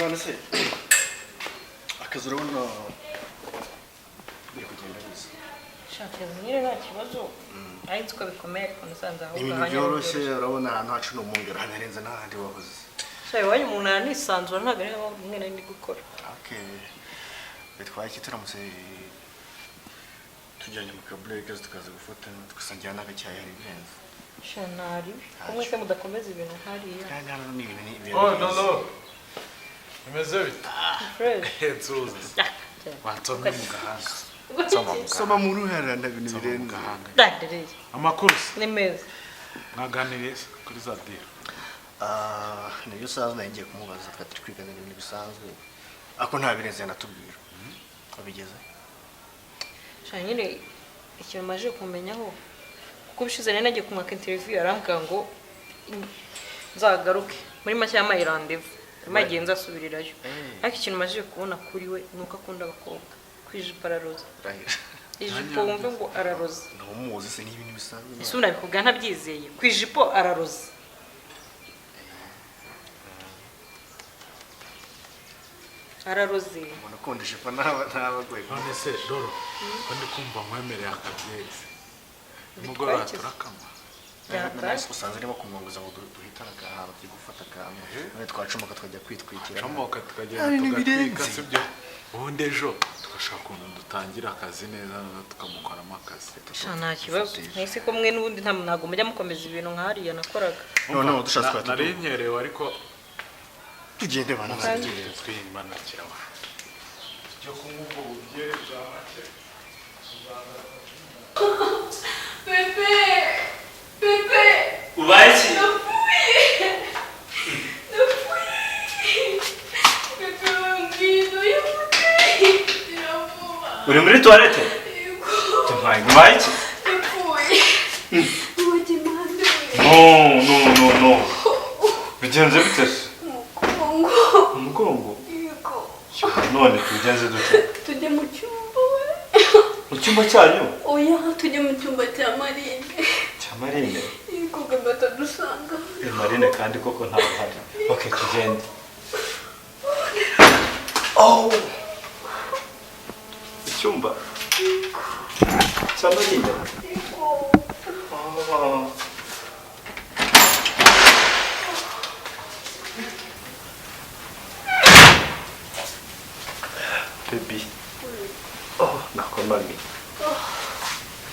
None se akazi urabona biri kugenda neza? Shaka nyine nta kibazo, ari nzi ko bikomeye, ariko nasanze Ni ahubwo ibintu ahanya byoroshye. Urabona ahantu hacu ni umwungeri, hanarenze n'ahandi wahoze. Sha, iwanyu umuntu aranisanzura, ntabwo ari nkaho rimwe na rimwe gukora. Okay, bitwaye iki turamutse tujyanye mu kabureke, tukaza gufata tugasangira n'agacyayi? Hari ibirenze? Sha, ntari kumwe se mudakomeza ibintu hariya. Kandi hano ni ibintu, ni ibintu Oh, no, no. Bimeze bite? Fresh. Nsuhuza. Wansomye mu gahanga. Nsoma mu Soma gahanga. mu ruhara, nta bintu Nsoma mu birenze. gahanga. Dandereye. Amakuru se? Ni meza. Mwaganiriye se kuri za deal? Ah, nibyo usanzwe nari ngiye kumubaza. Twari turi kwiganira ibintu bisanzwe, ariko nta birenze yanatubwira abigeze. Sha nyine, ikintu maje kumenyaho, kuko ubushize nari nagiye kumwaka interview, arambwira ngo nzagaruke. Muri make yampaye rendez-vous, yampaye igihe nzasubirirayo. Ariko ikintu maje kubona kuri we ni uko akunda abakobwa. Ku ijipo araroza. Rahira. Ijipo wumve ngo araroza. Ntumuzi se? Ni ibintu bisanzwe. Ese ubu nabikubwira ntabyizeye? Ku ijipo araroza. Araroze. Umuntu ukunda ijipo ntaba agoye. None se Doro, ko ndi kumva nkwemereye akabyeri se? Nimugoroba Bitwaye iki? turakanywa. Byatashye. Usanze arimo kumwongoza ngo duhitane ahantu turi gufata akantu, none twacomoka tukajya kwitwikira. Comoka tukagenda Hari tugatwika, n'ibirenze. sibyo? Ubundi ejo tugashaka ukuntu dutangira akazi neza, noneho tukamukoramo akazi. Sha, nta kibazo. Nahise ko mwe n'ubundi ntabwo mujya mukomeza ibintu nka hariya nakoraga. Noneho dushatse Nari nkerewe ariko tugende bana. tugende twimanukira wa. Tujye kunywa ubwo bubyeri bwa make. Bébé! Bébé! Ubaye iki? Ndapfuye! Ndapfuye! Bébé, ngwino yihute! Gira vuba! Uri muri toilette? Yego! Tumpaye, ubaye iki? Ndapfuye! Wajya impande we! No, no, no, no, bigenze bite se? Umugongo! Umugongo? Yego! None tubigenze dute? Tujye mu cyumba we! Mu cyumba cyanyu? Oya, tujye mu cyumba cya Marine! Cya Marine? Yego, bébé atadusanga! Eh, Marine kandi koko ntabwo uhari. Okay, tugende. Oh, icyumba cya Marine. Yego! Oh. Baby. Oh, nako mami.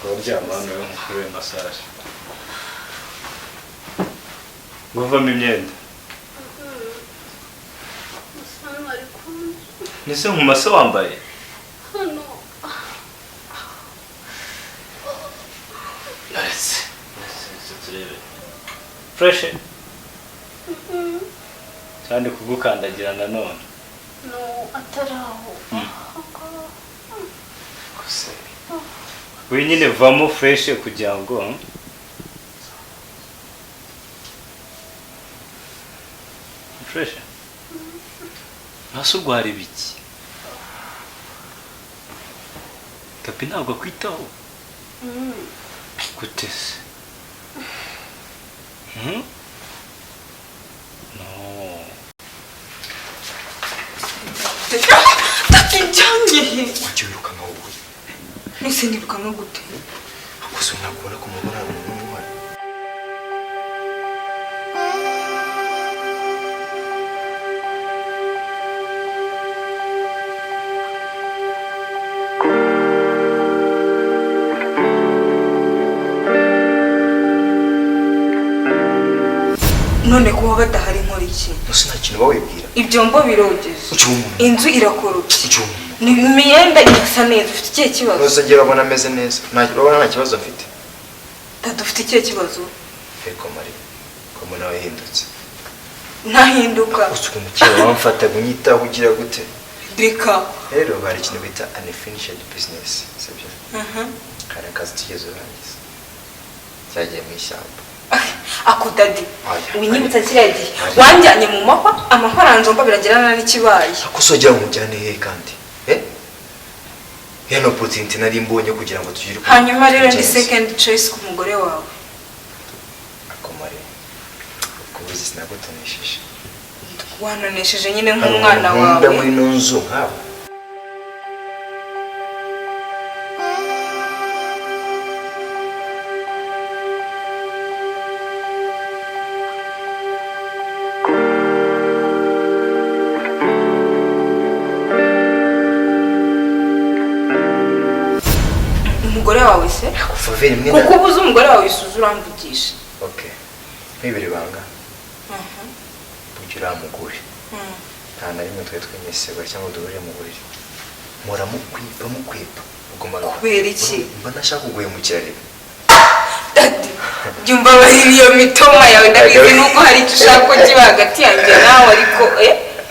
Kuryama hano nkukorere massage. Nguvamo imyenda. Gusa hano ari kumwe. Nese nkumase wambaye? Hano. Naretse. Naretse turebe. Fresh. Kandi kugukandagira nanone. No, atari aho. Gusa. We nyine vamo fresh kugira ngo fresh. Ntase urwara ibiki? Tapi ntabwo akwitaho. Gute se? Hmm? No. Takinjyanye. Wajya wirukanka wowe? Nese nirukanka gute? Gusa ntabwo ubona ko mubona hari umuntu n'umwe uhari. None kuba badahari nkora iki? Gusa nta kintu uba wibwira. Ibyombo birogeje. Uca umuntu. Inzu irakorobye. Uca umuntu. Ni imyenda irasa neza. Ufite ikihe kibazo? Rwose njye urabona ameze neza, urabona nta kibazo afite. Dada, ufite ikihe kibazo? Ariko Mari, ko mbona wahindutse? Ntahinduka. Gusa ukuntu kera wamfataga, unyitaho, ugira gute? Reka. Rero hari ikintu bita unfinished business, sibyo? Hari akazi tugeze urangiza cyagiye mu ishyamba. Ako daddy. Oya. Winyibutsa kiriya gihe. Oya. Wanjyanye mu mahwa, amahwa njomba, biragirana n'ikibaye. Ako se wagira ngo ujyane hehe kandi? Eh, ya opportunity nari mbonye kugira ngo tugire ukuntu Hanyuma rero ndi tubigenza. second choice ku mugore wawe. Ako Mari, kubuzi sinagutoneshije. Wanonesheje nyine nk'umwana wawe. Nkunda muri ino nzu nkawe. Umugore wawe se? Faveri mwe. Kuko ubuze umugore wawe isuzu uramvugisha. Okay. Nk'ibiri banga. Burya uriya mugore. Nta na rimwe twari twemesegura cyangwa duhurire mu buriri. Muramukwipa mukwipa. Kubera iki? Mba nashaka kuguhemukira rero. Daddy, jyumva barira iyo mitoma yawe ndabizi nuko hari icyo ushaka ko kiba hagati yanjye nawe ariko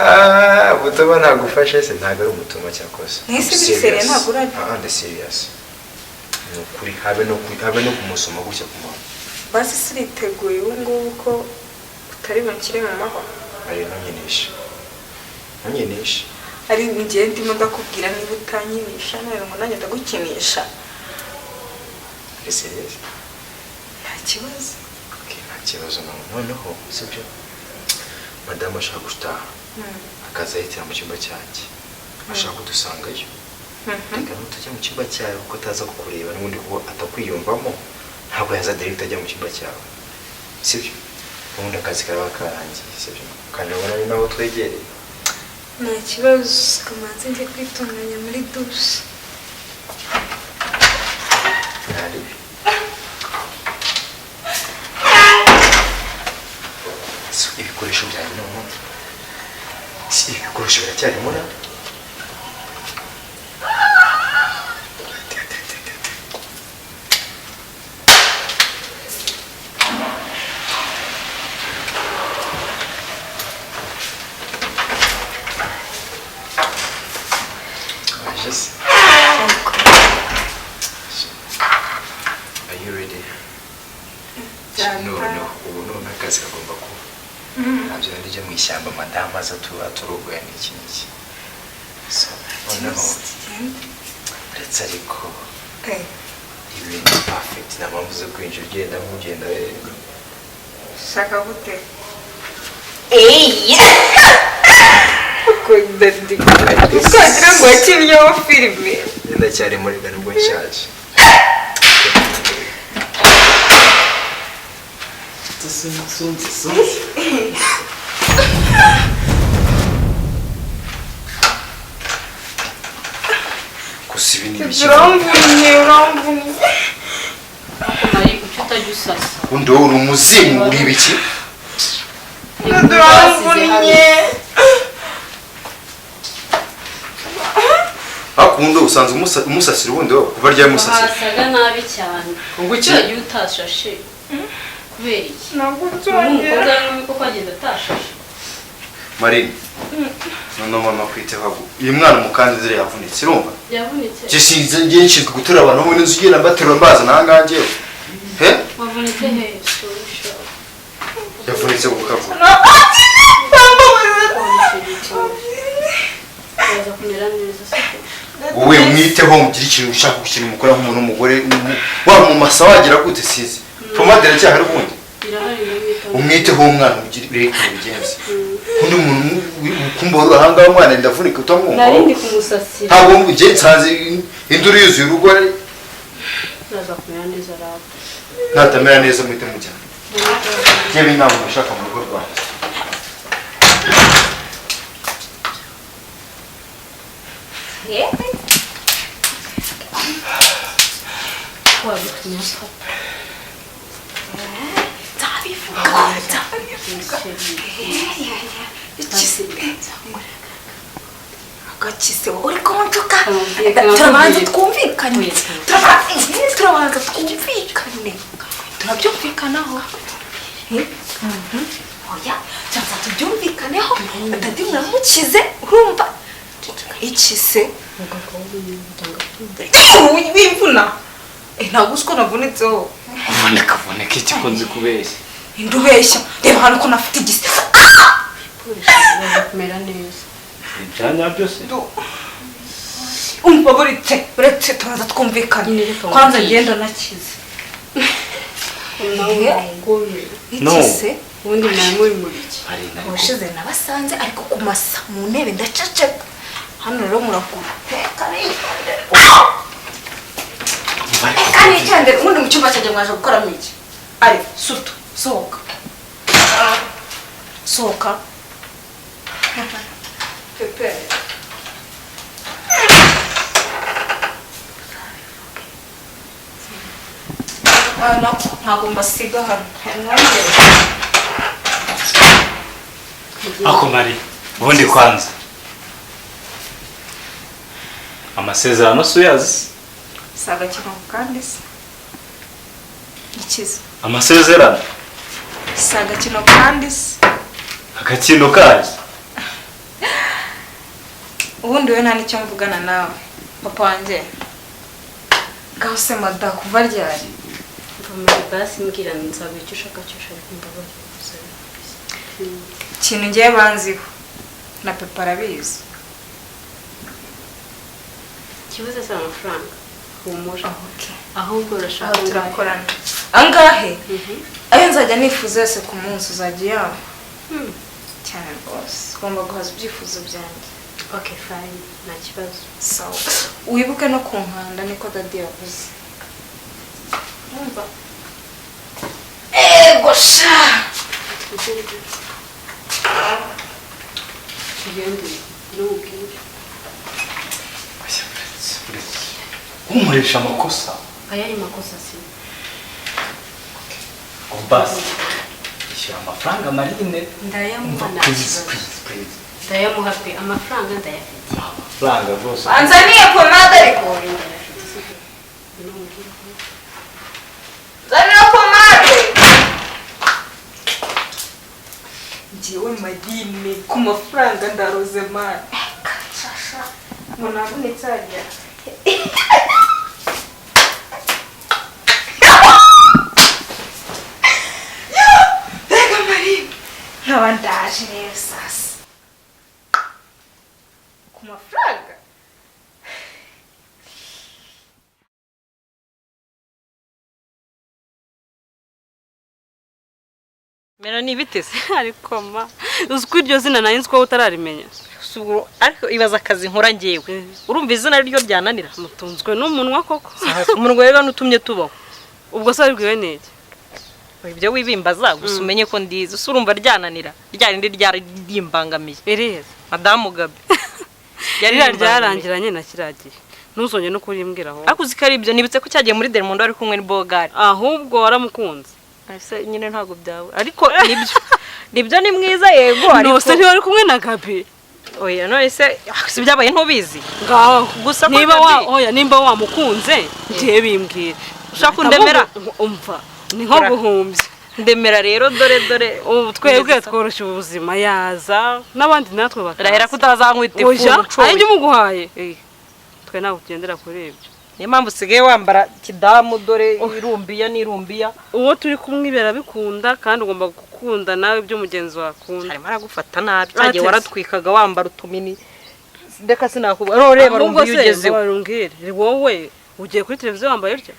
Ah, ubutoma nagufashe se ntabwo ari umutoma cyakoze. Mwese biri serious ntabwo urari. Ah, ndi serious. Ni ukuri habe no kumusoma gutya ku munwa. Basi siriteguye ubu ngubu ko utari bunshyire mu mahwa. Ari ntunyinishe. Ntunyinishe. Ari njye ndimo ndakubwira niba utanyinisha nawe ngo nanjye ndagukinisha. Ari serious? Nta kibazo. Okay, nta kibazo noneho sibyo. Madamu ashaka gutaha. Akaza yitira mu cyumba cyanjye. Ashaka kudusangayo. Reka ntujya mu cyumba cyawe kuko ataza kukureba n'ubundi kuko atakwiyumvamo ntabwo yaza direct ajya mu cyumba cyawe. Sibyo? Ubundi akazi karaba karangiye, sibyo? Kandi ubona ni naho twegereye. Nta kibazo, kamanzi njye kwitunganya muri douche. Ntaribi. Ibikoresho byanjye noneho. Si ibikoresho biracyarimo na? Are you ready? No, no. Ubu none akazi kagomba kuba. Ntabyo nari mu ishyamba madamu aza turogoya n'iki n'iki. So, noneho uretse ariko ibintu perfect nta mpamvu zo kwinjira ugenda nk'ugenda rero. Shaka gute? Eya! Twagira ngo wakinnyeho filime. Ndacyari muri gana ubwo nshaje. Gusa ibi ni ibiki? Uramvunye, uramvunye. Mari kuki utajya usasa? Undi wowe uri umuzimu uri ibiki? Uramvunye. Hakundi usanzwe umusasira ubundi wowe kuva ryari umusasira? Hasaga nabi cyane. Ubwo icyo yagiye utashashe. Kubera iki? Ntabwo Umukobwa w'inkumi koko agenda atashashe. Marine. Noneho mama kwiteho. Uyu mwana umukandidire yavunitse urumva? Yavunitse. Je sinzi ngiye nshinzwe guterura abantu muri inzu ugenda mbaterura mbazana aha ngaha njyewe. He? Wavunitse he? Yavunitse ku kaguru. Wowe mwiteho mugire ikintu ushaka gukina umukora nk'umuntu w'umugore waba mu masa wagira gute sizi. Pomade iracyahari ubundi. Umwiteho umwana mugire reka ubigenze. Undi muntu ukumbora aha ngaha umwana ndavunika utamwumva. Nari ndi kumusasira. Ntabwo njye nsanze induru yuzuye urugo. Uraza kumera neza rata. Natamera neza muhite mujyana. Yewe ntabwo mbishaka mu rugo rwanjye. Agakise uri kuntuka. Turabanza twumvikane. Turabanza twumvikane. Turabyumvikanaho. Oya, turabanza tubyumvikaneho. Daddy muramukize urumva. Ikise. Wimvuna. Ntabwo uzi ko navunitseho. Vunika vunika iki ko nzi kubeshya. Ndubeshya. Reba hano ko nafite igise. Kumera neza. Ibyanya byose. Umva buretse tubanza twumvikane. Kwanza ngenda nakize. No. Ikise. Ubundi mwari muri mu biki? Ubushize nabasanze ariko ku masa mu ntebe ndaceceka. Hano rero murakura. Reka nigendere, ubundi mu cyumba cyanjye mwaje gukoramo iki? Ari sutu, sohoka. Sohoka. Pepe. Ntabwo mbasiga hano. Mwongere. Ako Mari, ubundi kwanza amasezerano si uyazi? Si agakino kandi se. Ikiza. Amasezerano? Si agakino kandi se. Agakino kazi? Ubundi we nta n'icyo mvugana nawe. Papa wanjye. Ngaho se mada kuva ryari? Mva muri basi mbwira nzaguha icyo ushaka cyose ariko mbabarira. Ikintu ngiye banziho na Pepe arabizi. Ikibazo si amafaranga. Humura. Ahubwo urashaka aho turakorana. Angahe? Ayo nzajya nifuza yose ku munsi uzajya uyampa. Cyane rwose. Ugomba guhaza ibyifuzo byanjye. Okay, fine. Nta kibazo. Sawa. Wibuke no kunkanda niko daddy yavuze. Wumva? Ego sha! Tugende n'ubwire. Unkoresha amakosa. Aya ni makosa si. Basi. Ishyura amafaranga Marine. Ndayamuha nta Please, kibazo. please, please. Ndayamuha pe, amafaranga ndayafite. Amafaranga rwose. Anzaniye pomade ariko. Ndayafite sibyo? N'ubwire. Zanira pomade. Njyewe Marine ku mafaranga ndaroze mani. Kashasha. Ngo navunitse harya. Mbega Marine. Nkaba ndaje rero sasa. Ku mafaranga. Mera ni bitese Ariko ma uzi ko iryo zina nari nzi ko utararimenya. Ariko ibaza akazi nkora ngewe. Urumva izina ryo byananira. Mutunzwe n'umunwa koko. Umunwa rero nutumye tubaho. Ubwo se wabibwiwe n'iki? Ibyo wibimbaza gusa umenye ko ndizi. Usi urumva ryananira. Rya rindi ryari rimbangamiye. Irihe? Madamu Gabi. Yari ryarangiranye na kiragiye. Ntuzongere no kurimbwira aho. Ariko uzi ko ari ibyo nibutse ko cyagiye muri Delmondo ari kumwe n'Bogari. Ahubwo waramukunze. Ese nyine ntago byawe. Ariko nibyo. Nibyo ni mwiza yego ariko. Nose ntiwari kumwe na Gabi. Oya none se si byabaye ntubizi. Ngaho gusa ko niba wa oya nimba wamukunze ngiye bimbwira. Ushaka kundemera? Umva ni nko guhumbya. Ndemera rero dore dore ubu twebwe tworoshya ubuzima yaza n'abandi natwe bakaza. Rahera kutazankwita ifu. Oya njye umuguhaye. Twe ntabwo tugendera kuri ibyo. Niyo mpamvu usigaye wambara kidamu dore irumbiya n'irumbiya. Uwo turi kumwe birabikunda kandi ugomba gukunda nawe ibyo mugenzi wawe akunda. Harimo aragufata nabi cyagiye waratwikaga wambara utumini. Ndeka sinakuba. Reba rumbiya ugezeho. Rumbwire wowe ugiye kuri televiziyo wambaye utya?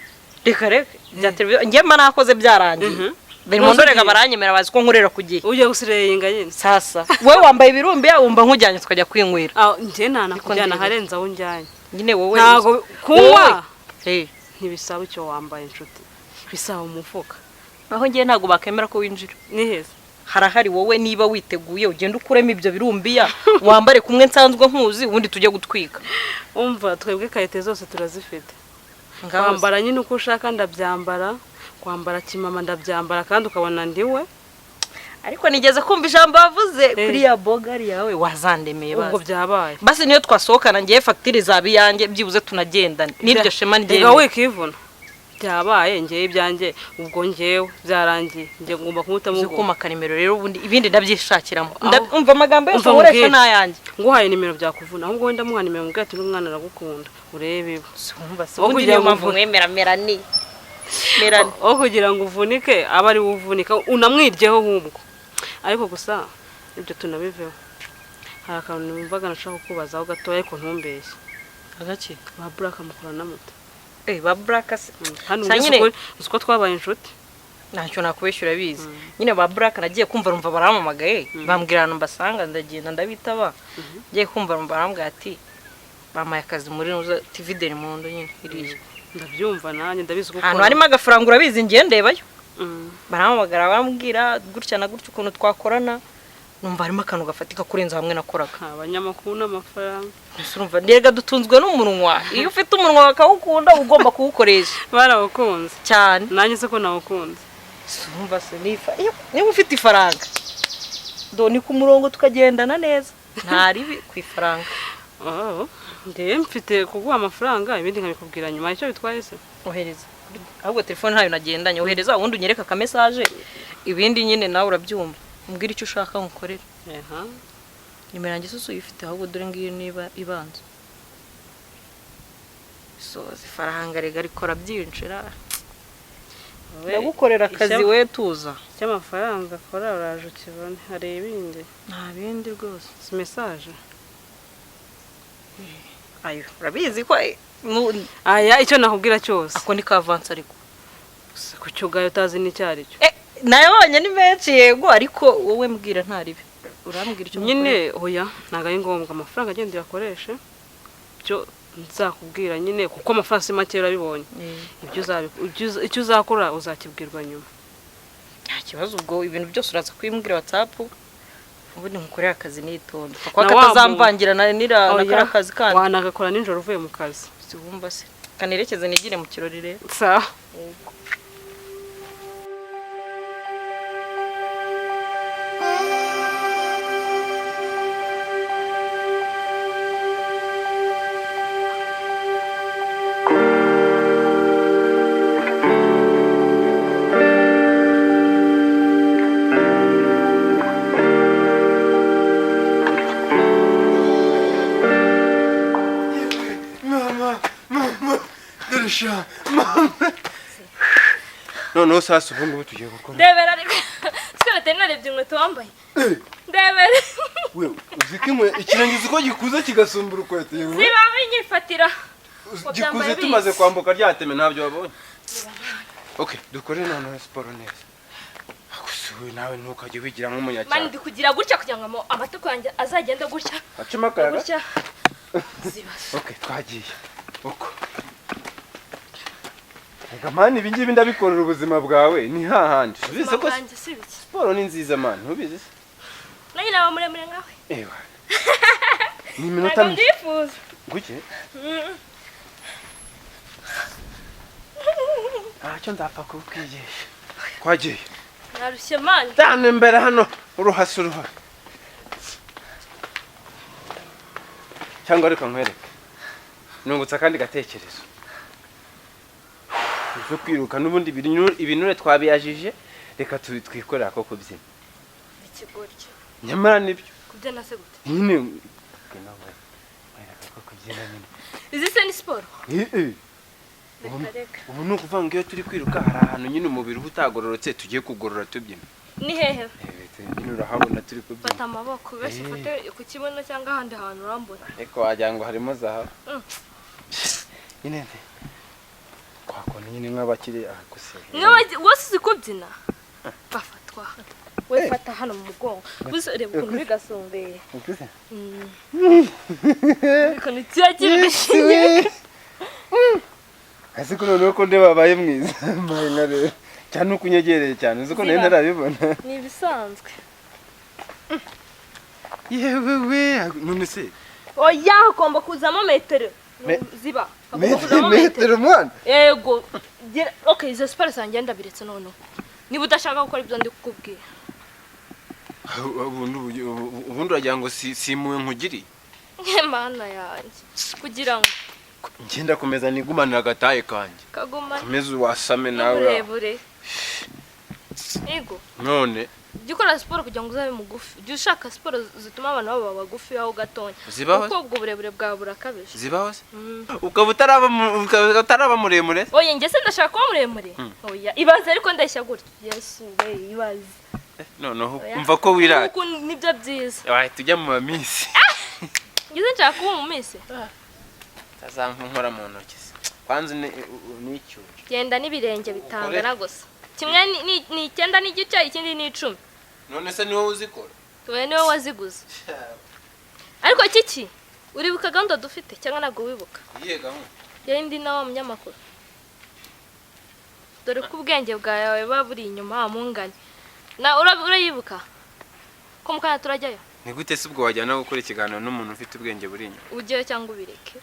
Reka reka bya televiziyo njye mba nakoze byarangiye. Delmondo rega baranyemera bazi ko nkorera ku gihe. Ugiye gusireyinga nyine. Sasa wowe wambaye ibirumbiya wumva nkujyanye tukajya kwinywera. Ah njye nta nakujyana harenze aho njyanye. Nyine wowe ntago kunywa ntibisaba icyo wambaye inshuti bisaba umufuka. Aho ngiye ntago bakemera ko winjira. Ni heza. Harahari wowe niba witeguye ugenda ukuremo ibyo birumbiya wambare kumwe nsanzwe nkuzi ubundi tujye gutwika. Umva twebwe kayite zose turazifite. Kwambara nyine uko ushaka ndabyambara, kwambara kimama ndabyambara kandi ukabona ndiwe. Ariko nigeze kumva ijambo bavuze kuri ya bogari yawe wazandemeye basi. Ubwo byabaye. Basi niyo twasohokana ngiye facture zaba iyanjye byibuze tunagendane. Niryo shema ngiye. Rega wikivuna. Byabaye ngiye ibyanjye ubwo ngewe byarangiye ngiye ngomba kumutamo ubwo. Kuma nimero rero ubundi ibindi ndabyishakiramo. Umva amagambo yose nkoresha nayanjye. Nguhaye nimero byakuvuna ahubwo wenda muha nimero mbwira ati n'umwana aragukunda urebe ibo. Umva se ubundi niyo mpamvu mwemera Melanie. Melanie. Aho kugira ngo uvunike aba ari uvunika unamwiryeho ahubwo. Ariko gusa ibyo tunabiveho. Hari akantu numvaga nashaka kukubazaho gatoya ariko ntumbeshye. Agaki? Ba Black mukorana mute? Ba Black se. Hano nyine uzi ko twabaye inshuti. Ntacyo nakubeshya, urabizi nyine ba Black nagiye kumva rumva barampamagaye, bambwira ahantu mbasanga, ndagenda ndabitaba. Ngiye kumva rumva barambwira ati bampaye akazi muri Nuza TV Del Mundo nyine iriya. Ndabyumva, nanjye ndabizi kuko Ahantu harimo agafaranga, urabizi ngiye ndebayo. Barampamagara barambwira gutya na gutya ukuntu twakorana, numva harimo akantu gafatika kurenza hamwe nakoraga. Abanyamakuru n'amafaranga. Ese urumva ndega dutunzwe n'umunwa? Iyo ufite umunwa bakawukunda, ugomba kuwukoresha. Barawukunze. Cyane. Nanjye se ko nawukunze. Urumva se niba ufite ifaranga do ni ku murongo tukagendana neza, nta ribi ku ifaranga. Oh, njyewe mfite kuguha amafaranga, ibindi nkabikubwira nyuma, icyo bitwaye se? Ohereza ahubwo, telefone ntayo nagendanye. Ohereza ubundi unyereke aka message, ibindi nyine nawe urabyumva, umbwire icyo ushaka nkukorere. Aha. Nimero yanjye se uyifite? Ahubwo dore ngiyo niba ibanza soza ifaranga rega rikora byinshi ra. Ndagukorera akazi. We tuza. Icyo amafaranga akora uraje ukibone. Hari ibindi? Nta bindi rwose. Si message? Ayo urabizi ko Aya, icyo nakubwira cyose. Ako ni ka avance ariko. Ku cyo ubwayo utazi n'icyo ari cyo. Nayabonye ni menshi yego, ariko wowe mbwira nta ribi, urambwira icyo. Nyine oya, ntabwo ari ngombwa amafaranga, agenda uyakoreshe. Byo nzakubwira nyine, kuko amafaranga si make, urabibonye. Ibyo uzakora uzakibwirwa nyuma. Nta kibazo, ubwo ibintu byose uraza kubimbwira WhatsApp, ubundi nkukorera akazi nitonda kuko Na wa katazamvangira na nira na Oya, kariya kazi kandi. Wanagakora nijoro uvuye mu kazi. Siwumva se, kanerekeze nigire mu kirori rero. Sawa. Mama, mama, dore sha mama, noneho sasa ubu ngubu tugiye gukora. Ndebera ariko twe natari narebye inkweto wambaye, ndebere. We, uzi ko ikirenge uzi ko gikuze kigasumba urukweto, yewe. Ziba binyifatira. Gikuze tumaze kwambuka rya teme, ntabyo wabonye. Okay, dukore noneho siporo neza. Gusa we nawe ntukajye wigira Mani, nk'umunyacyaro. ndi kugira gutya kugira ngo amatako yanjye azagende gutya. Acemo akayaga. Gutya. Okay, twagiye uko. Reka man, ibi ngibi ndabikorera ubuzima bwawe, ni hahandi ubizi ko Bwanjye si biki? Siporo ni nziza man, ntubizi se? Nanjye naba muremure nkawe. Ewa, ni iminota Ntabwo mike. mbyifuza. Guke. Ntacyo nzapfa kukwigisha. Twagiye. Narushye man. Tana imbere hano, uruhasi uruha. Cyangwa reka nkwereke, nungutse akandi gatekerezo zo kwiruka n'ubundi ibinure twabiyajije, reka twikorera ko kubyina. Ikigoryi. Nyamara nibyo. Kubyina se gute? Nyine ngwino nkwereke ko kubyina nyine. Izi se ni siporo? Eh, eh. Reka reka. Ubu ni ukuvuga ngo iyo turi kwiruka hari ahantu nyine umubiri uba utagororotse, tugiye kugorora tubyina. Ni hehe? Eh, nyine urahabona turi kubyina. Fata amaboko wese, ufate ku kibuno cyangwa ahandi hantu urambura. Ariko wagira ngo harimo zahabu. Nyine kwa kuntu nyine nk'abakiri aha gusa. Wose uzi kubyina bafatwa, we fata hano mu mugongo gusa, ureba ukuntu bigasumbeye. Ukuze? Ukuntu kiba kiri. Ese ko noneho ko ndeba wabaye mwiza mbaye nka rero cyane, uko unyegereye cyane, uzi ko nari Ziba. ntarabibona. Ni ibisanzwe. Yewe we, none se? Oya, hagomba kuzamo metero. Ziba, hagomba kuzamo metero. Metero mwana. Yego. Okay, izo siporo zanjye ndabiretse noneho niba udashaka gukora ibyo ndi kukubwira. Ubundi uragira ngo si impuhwe nkugiriye? Mana yanjye, kugira ngo Ngenda komeza nigumanira agataye kanjye. Kaguma. Komeza wasame nawe. N'uburebure, yego. None. Jya ukora siporo kugira ngo uzabe mugufi, jya ushaka siporo zituma abantu baba bagufi aho gatonya. Zibaho? Kuko ubwo burebure bwawe burakabije. Zibaho se? Ukaba utaraba muremure? Oya, njye se ndashaka kuba muremure? Oya, ibaze, ariko ndeshya gutya, Yesu we, ibaze. Noneho Oya. umva ko wirata. Uku nibyo byiza. Wahita ujya mu mamisi. Njye se nshaka kuba mu minsi? Utazampa nkora mu ntoki se kwanza, n'icyuho. Genda n'ibirenge bitangana gusa. Kimwe ni 9.5, ikindi ni 10. None se niwowe uzikora? Tubaye niwe waziguze. Ariko Kiki, uribuka gahunda dufite cyangwa ntabwo wibuka? Iyihe gahunda? Yari na wa munyamakuru. Dore ko ubwenge bwawe buba buri inyuma mungane. Na urayibuka? Ko mukanya turajyayo? Ni gute se ubwo wajyana gukora ikiganiro n'umuntu ufite ubwenge buri inyuma? Ujyeyo cyangwa ubireke.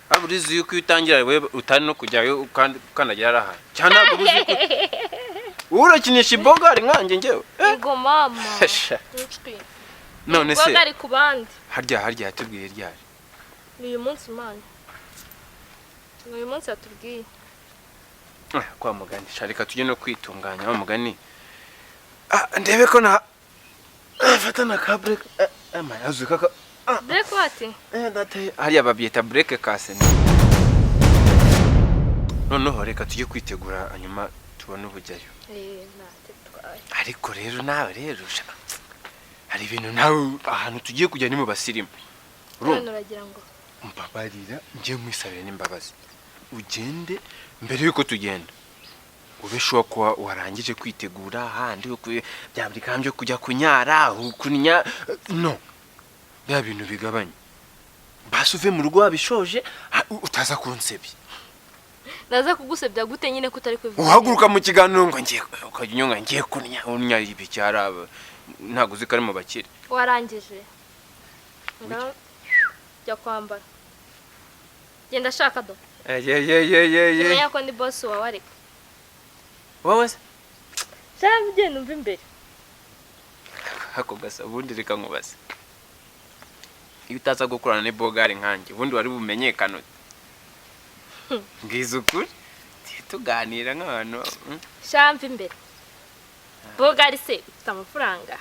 Waba urizi yuko iyo utangira we utari no kujyayo ukandagira ari ahantu. Cyane ntabwo uzi ko urakinisha ibogari nkanjye njyewe. Ngo mama. None se Ibogari ku bandi. Harya yatubwiye ryari? Ni uyu munsi Imana. Ni uyu munsi yatubwiye. Kwa mugani, reka tujye no kwitunganya wa mugani. Ndebe ko na fata na ka break. Amazi kaka. Break what? Ndateye. Hariya babyita break kase. Noneho reka tujye kwitegura hanyuma tubone ubujyayo. Ariko rero nawe rero hari ibintu nawe ahantu tugiye kujya ni mu basirimu. Urumva uragira ngo mbabarira ngiye nkwisabira n'imbabazi. Ugende mbere yuko tugenda ube sure ko warangije kwitegura handi bya buri kambyo kujya kunyara kunya no bya bintu bigabanye. Basi uve mu rugo wabishoje utaza kunsebya. Naza kugusebya gute nyine kutari kwivuga? Uhaguruka mu kiganiro ngo ngiye ukajya unyonga ngiye kunya unya ibicyara ntago uzi ko ari mu bakire. Warangije. Jya kwambara. Genda shaka do. Ye. Menya ko ndi boss wawe ariko. Wowe se? Cyangwa ugenda umva imbere. Hako gasa ubundi reka nkubaze. Iyo utaza gukorana n'ibogari nkanjye ubundi wari bumenyekane. Ngize ukuri tuganira nk'abantu. Shamva imbere. Bogari se ufite amafaranga.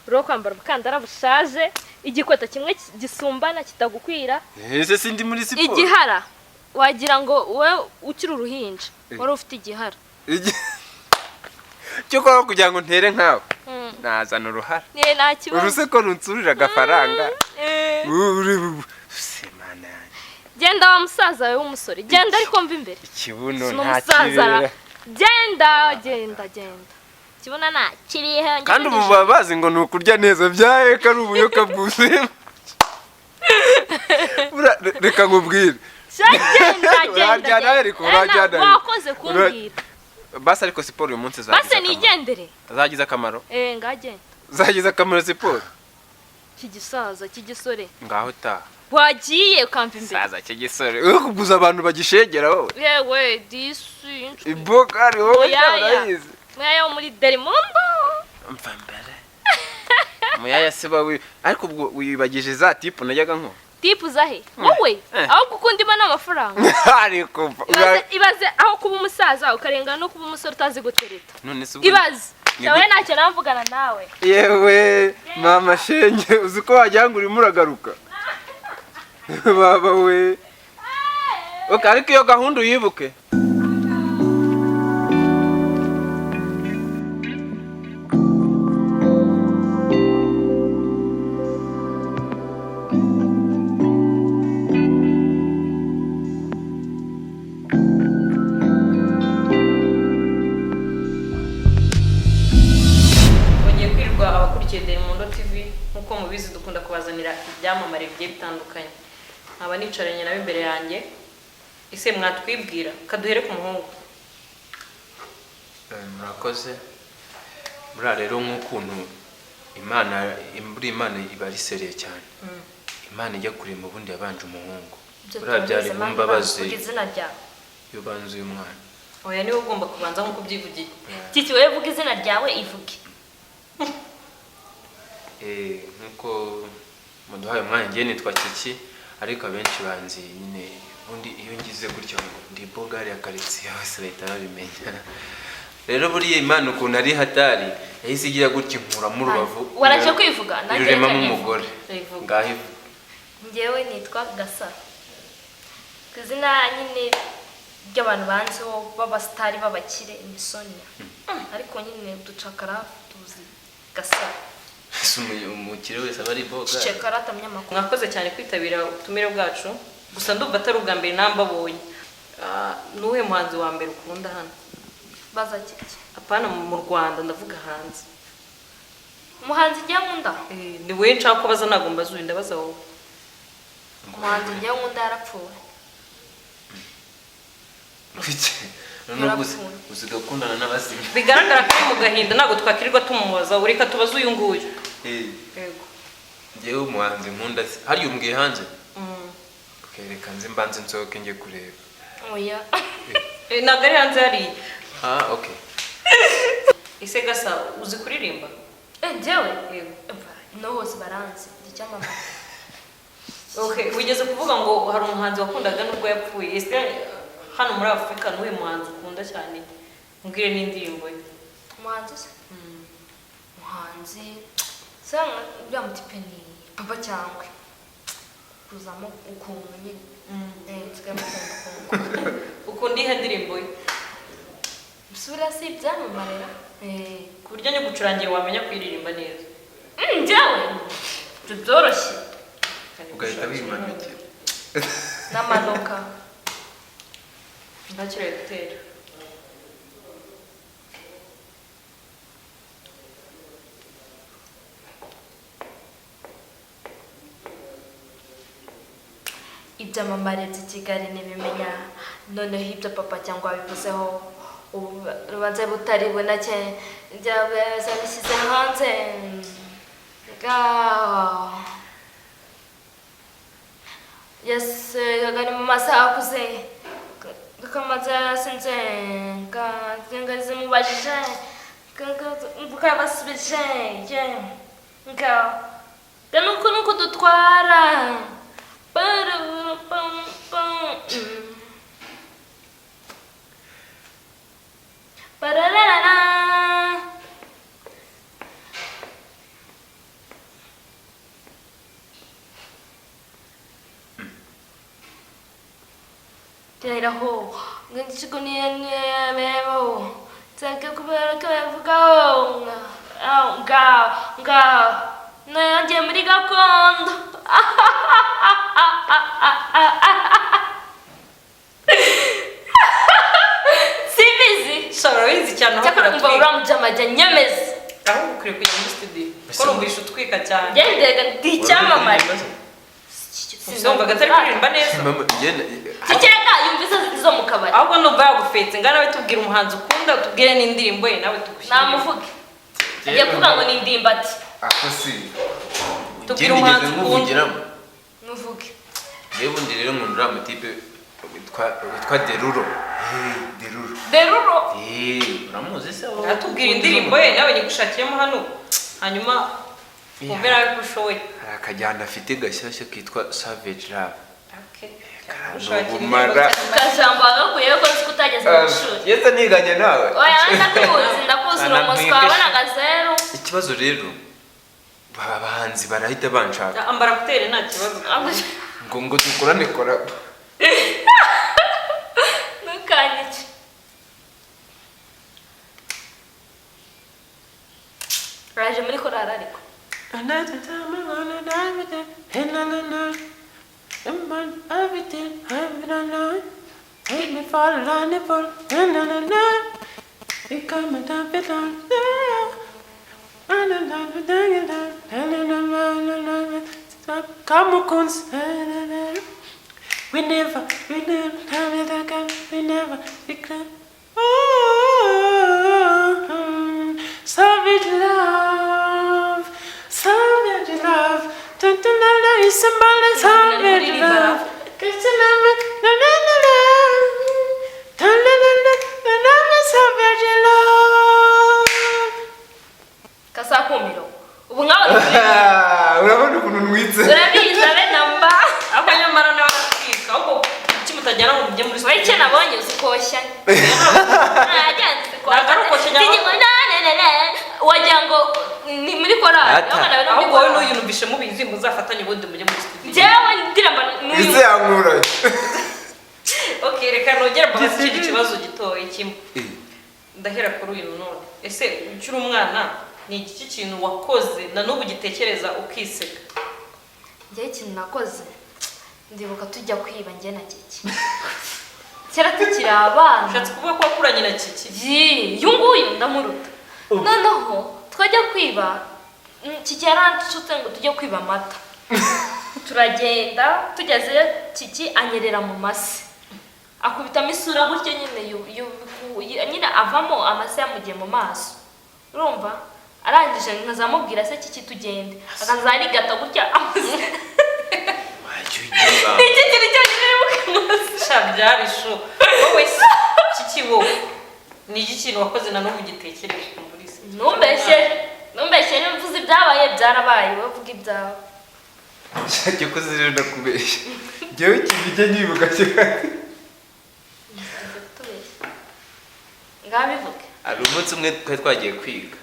Uro kwambara umukandara bushaje, igikweto kimwe gisumbana kitagukwira. Ese sindi muri siporo. Igihara wagira ngo wowe ukiri uruhinja wari ufite igihara. Cyo kwa kugira ngo ntere nkawe. Nazana uruhara. Nta kibazo. Uruse ko runsurira agafaranga. Semana. Genda wa musaza we w'umusore. Genda ariko mva imbere. Ikibuno nta kibera. Genda genda genda. Kibona nta kirihe. Kandi ubu babazi ngo nukurya neza byaye kari ubuyoka bwuzuye. Reka nkubwire. Genda genda. Wakoze kumbwira. Basi ariko siporo uyu munsi zagize. Basi nigendere. Zagize akamaro. Ngagenda. Zagize akamaro siporo. Kigisaza kigisore. Ngaho ta. Wagiye ukamva imbere. Saza kigisore. Uri kuguza abantu bagishegera wowe. Yewe disi. Ibogari wowe urayizi. Muyaya muri Delimondo. Mva mbere. Muyaya se bawe ariko ubwo wibagije za tipu najyaga nko. Tipu zahe? Wowe aho gukunda imana amafaranga. Ariko ibaze aho kuba umusaza ukarenga no kuba umusore utazi gutereta. None se ubwo ibaze. Nawe ntacyo navugana nawe. Yewe mama shenge uzi ko wagira ngo urimo uragaruka. Baba we. Okay, ariko iyo gahunda uyibuke. Delimondo TV nkuko mubizi dukunda kubazanira ibyamamare bigiye bitandukanye. Nkaba nicaranye nawe imbere yanjye. Ese mwatwibwira kaduhere ku muhungu. Murakoze. Buriya rero nk'ukuntu Imana buri Imana iba ari seriye cyane. Imana ijya kurema ubundi yabanje umuhungu. Buriya byari bumbabaze. Izina ryawe. Iyo banze uyu mwana. Oya niwe ugomba kubanza nkuko ubyivugiye. Kiki wewe vuga izina ryawe ivuge. Nkuko muduhaye umwanya ngiye nitwa Kiki ariko abenshi banzi nyine ubundi iyo ngize gutya ngo ndi bogari ya quartier hose bahita babimenya. Rero buriya Imana ukuntu ari hatari yahise igira gutya inkuramo urubavu. Waraje kwivuga nanjye ruremamo umugore. Ngaho ngewe nitwa Gasaro. Izina nyine ry'abantu banziho b'abastari b'abakire ni Sonia. Ariko nyine ducakara tuzi Gasaro. Umukire wese aba ari bogari. Ceceka munyamakuru. Mwakoze cyane kwitabira ubutumire bwacu. Gusa ndumva atari ubwa mbere nambabonye. Nuwe muhanzi wa mbere ukunda hano? Baza kiki? Apana mu Rwanda, ndavuga hanze. Umuhanzi njye nkunda? Ni wowe nshaka kubaza, ntabwo mbaza uyu, ndabaza wowe. Umuhanzi njye nkunda yarapfuye. Kuki? Noneho usiga gukundana n'abazimu. Bigaragara ko ari mu gahinda, ntabwo twakirirwa tumubaza, reka tubaze uyu nguyu. Yego. Njyewe umuhanzi nkunda se hariya umbwiye hanze? Reka nze mbanze nsohoke njye kureba. Oya. Ntabwo ari hanze hariya. Ah, okay. Ese Gasa uzi kuririmba? Njyewe? Yego. No bose baranzi, ndi icyamamare. Okay, wigeze kuvuga ngo hari umuhanzi wakundaga nubwo yapfuye. Ese hano muri Afurika nuwe muhanzi ukunda cyane? Mbwire n'indirimbo ye. Umuhanzi se? Umuhanzi sanga uriya mutipe ni Papa Cyangwe. Kuzamo ukuntu nyine. Nsigaye mukunda ukuntu. Ukunda iyihe ndirimbo ye? Isura si ibyamamare. Ku buryo nyigucurangiye wamenya kuyiririmba neza. Njyewe? Ibyo byoroshye. Ugahita wimanukira. N'amanuka. Ntakira gutera. Ibyamamare by'i Kigali ntibimenya, noneho ibyo Papa Cyangwa bivuzeho urubanza butari bunake bishyize hanze. Yes, kagari mu masaha akuze kamaze yasinze zimubajije kabasubije nuko nuko dutwara. Teraho ngiye muri gakondo. Simbizi. Urabizi cyane aho cyakora kumva uramujama ajya nyemeza. Ahubwo ukwiye kujya muri studio kuko numvisha utwika cyane. Ngendega ndi icyamamare. Uzumva atari kuririmba neza. Kikeka yumvise izo mu kabari. Ahubwo numva yagufetse ngana nawe tubwire umuhanzi ukunda, tubwire n'indirimbo ye nawe tugushyire. Namuvuge. Agiye kuvuga ngo ni indimbati. Ako si. Tubwire umuhanzi ukunda. Muvuge. Yewe ubundi rero nkunda uriya mutipe witwa Deruro. Deruro. Deruro. Uramuzi se? Atubwira indirimbo ye nawe nyigushakiremo hano. Hanyuma kumve nawe ko ushoboye. Hari akajyana afite gashyashya kitwa Savage Love. Kajambo wagakuyeho ko nzi ko utageze mu ishuri. Yese niganye nawe. Oya ndakuzi, ndakuzi uri umuswa wabonaga zeru. Ikibazo rero abahanzi barahita banshaka. Ambara kutere nta kibazo. Ngo dukorane collab. Ntukanyice. Raje muri korali ariko. We never, we never, we never, we never. Savage love, savage love. Don't you somebody savage love? Savage love. Kasakumiro. Ubu nkawe urabona ukuntu nwitse. Urabizi abe namba. Ahubwo nyamara nawe aratwika, ahubwo kuki mutajyana ngo mujye muri studio? Wowe icyo nabonye uzi koshya. Wagira ngo ni muri korali. Ahubwo wowe n'uyu numvishe mubizi muzafatanye ubundi mujye muri studio. Njyewe ndirimba n'uyu. Ese yankura. Okay, reka nongere mbabaze ikindi kibazo gitoya kimwe. Ndahera kuri uyu none. Ese ukiri umwana ni iki kintu wakoze na n'ubu gitekereza ukiseka? Njyewe ikintu nakoze ndibuka tujya kwiba njye na Kiki. Kera tukiri abana. Ushatse kuvuga ko wakuranye na Kiki? Yi, uyu nguyu ndamuruta. Noneho twajya kwiba, Kiki yaranshutse ngo tujye kwiba amata. Turagenda tugezeyo Kiki anyerera mu mase. Akubitamo isura gutyo nyine nyine avamo amase yamugiye mu maso. Urumva? Arangije nkazamubwira se Kiki tugende. Akazarigata gutya amase. Iki kintu cyonyine uri Sha byari sho. Wowe se Kiki wowe ni iki kintu wakoze na n'ubu ugitekereje muri se? Ntumbeshye, ntumbeshye niba mvuze ibyabaye byarabaye, wowe vuga ibyawe. Shake ko ziri ndakubeshya. Njyewe ikintu ujya nyibuka cyane. Tubeshye. Ngaho bivuge. Hari umunsi umwe twari twagiye kwiga.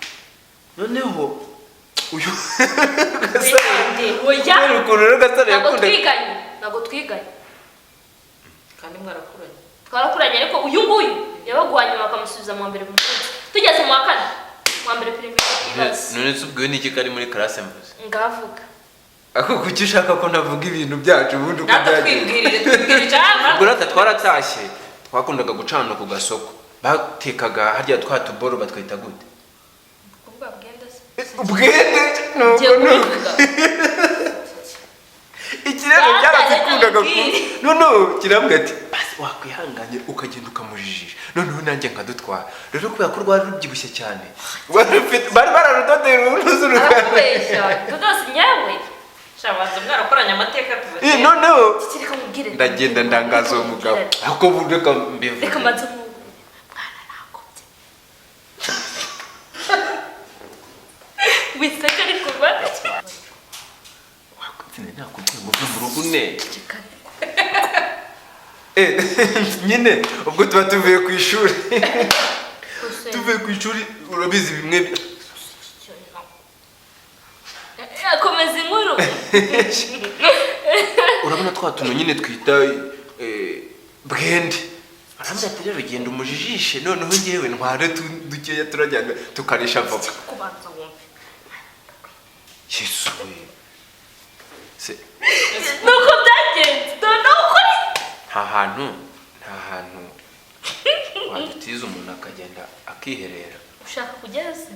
Noneho uyu Oya. kubera ukuntu rero Gasaro Ntabwo yakundaga twiganye, ntabwo twiganye. Kandi mwarakuranye. Twarakuranye ariko uyu nguyu yabaguha nyuma bakamusubiza mu wa mbere mu munsi. Tugeze mu wa kane, mu wa mbere primaire ibaze. None se ubwiwe n'iki kari muri classe mvuze? Ngavuga. Ako kuki ushaka ko navuga ibintu byacu ubundi uko Natwe byagenze? twibwirire twibwirire icyo Ubwo rata twaratashye twakundaga gucana ku gasoko batekaga harya twa tuboro batwita gute? Kuvuga bwende se. Ubwende nuko Ngiye nuko kubivuga. iki rero Bata, byarazikundaga reka ku nkubwire. noneho kirambwira ati basi wakwihanganye ukagenda ukamujijisha noneho nanjye nkadutwara rero kubera ko rwari rubyibushye cyane rwari rufite bari bararudodeye urunuzu Arakubeshya. Tudosi nyawe. Sha banza mwarakoranye amateka kuva kera. noneho Kiki reka nkubwire. ndagenda ndangaza uwo mugabo ariko ubu reka mbivuge Reka mbanze nkubwire. Mwana nakubye. Wiseka ariko rwanda. Wakwitsinda nakubwiye ngo uve mu rugo une nyine ubwo tuba tuvuye ku ishuri tuvuye ku ishuri urabizi bimwe Komeza inkuru. Urabona twa tuntu nyine twita bwende. Arambwira ati rero genda umujijishe noneho njyewe ntware dukeya turajyana tukarisha avoka. Kubanza wumve. Yesu we. Se Nuko byagenze. Noneho ukuri. nta hantu wadutiza umuntu akagenda akiherera. Ushaka kugera se?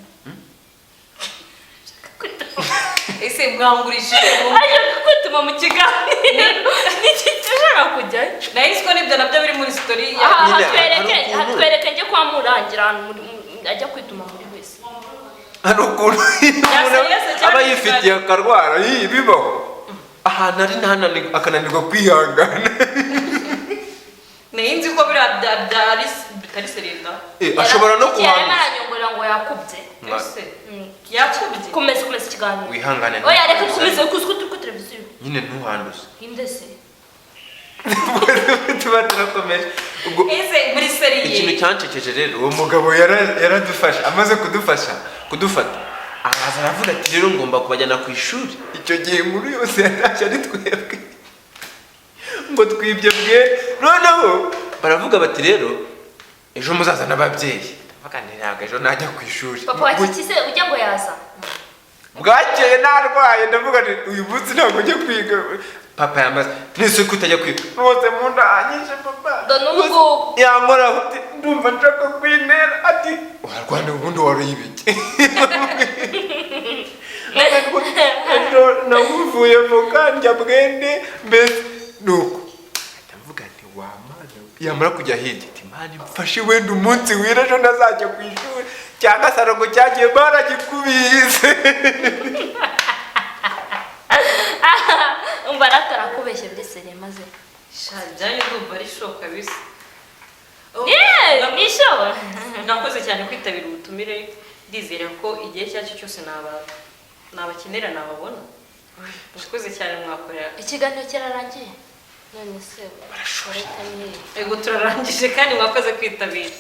Ese mwangurishije Ashaka kwituma mu kiganiro. Niki ushaka kujyayo? Nahise ko nibyo nabyo biri muri story ya Aha Nyine, hatwereke, hari ukuntu- hatwereke njye kwa murangira ahantu ajya kwituma muri wese. Hari ukuntu umuntu Yasa, yasa, aba yifitiye akarwara bibaho ahantu ari akananirwa kwihangana. Nari nzi ko biriya byari bitari serenda. Ashobora no Kiki yarimo kuhanduza. aranyongorera ngo yakubye. Ese yakubye. Komeza komeza ikiganiro. Wihangane. Oya reka dukomeze kuko turi kuri televiziyo. Nyine ntuhanduze. Inde se? Tuba turakomeje ubwo. Ese muri seriye. Ikintu cyancekeje rero uwo mugabo yaradufashe amaze kudufasha kudufata araza aravuga ati rero ngomba kubajyana ku ishuri. Icyo gihe inkuru yose yatashye ari twebwe ngo twibye bwe. Noneho baravuga bati rero ejo muzazana ababyeyi. Ndavuga nti ntabwo ejo najya ku ishuri. Papa wa Kiki se ujya ngo yaza? Bwakeye narwaye ndavuga nti uyu munsi ntabwo njya kwiga. Papa yamaze nese ko utajya kwiga rwose mu nda hanyishe papa. Do n'ubwo yankoraho ati ndumva nshaka kwintera ati warwana ubundi waruye ibiki. Ejo namuvuye voka ndya bwende mbese nuko ndavuga nti wa mana we. Yamara kujya hirya ati mana mfashe wenda umunsi wira ejo ntazajya ku ishuri cyangwa sarongo cyagiye baragikubize. Umva ratarakubeshye biri seriye maze. Sha ibyanyu ndumva ari show kabisa. Yeah, ni show. Mwakoze cyane kwitabira ubutumire, ndizera ko igihe cyacyo cyose nabakenera nababona. Mwakoze cyane mwakorera. Ikiganiro cyararangiye. None se barashobora. Ego turarangije kandi mwakoze kwitabira.